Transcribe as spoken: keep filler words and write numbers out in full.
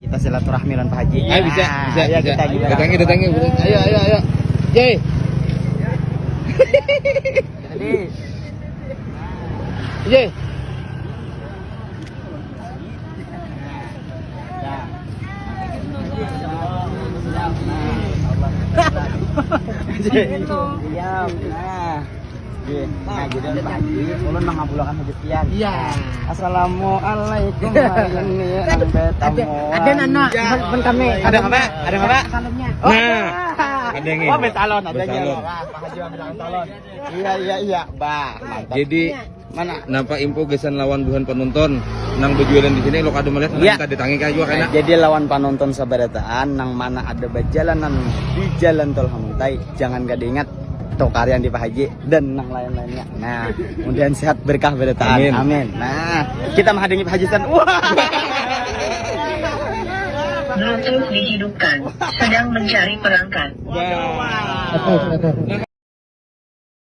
Kita silaturahmi lawan Pak Haji. Ayo, bisa, Nah, bisa, ayo bisa. kita, kita. Datangi, datangi, datangi. Ayo, ayo, ayo. Yeay. Jadi, Yeay. Siap. Nah. Iya. Nah, jadi Pak Haji, ulun mangabulakan hajat pian. Iya. Assalamualaikum, hari ini nang betamu. Ada, ada nana, Iya. teman kami. Ada apa? Ada apa? Salamnya. Nah, ada yang Oh, betalon, ada Betalon. Wah, Pak Haji ambil betalon. Iya, iya, iya, bah. Mantap. Jadi Mana? Napa info gasan lawan buhan penonton nang berjualan di sini, lo kada melihat Iya. Kita datangi kah juga kena. Jadi lawan penonton sabarataan nang mana ada bajalanan di Jalan Tol Hamuntai, jangan kada ingat tukar yang di Pak Haji dan nang lain-lainnya. Nah, mudahan sehat berkah barataan. Amin. Amin. Nah, kita menghadiri Pak Haji San. Wah. Bluetooth dihidupkan. Sedang mencari perangkat. Wah.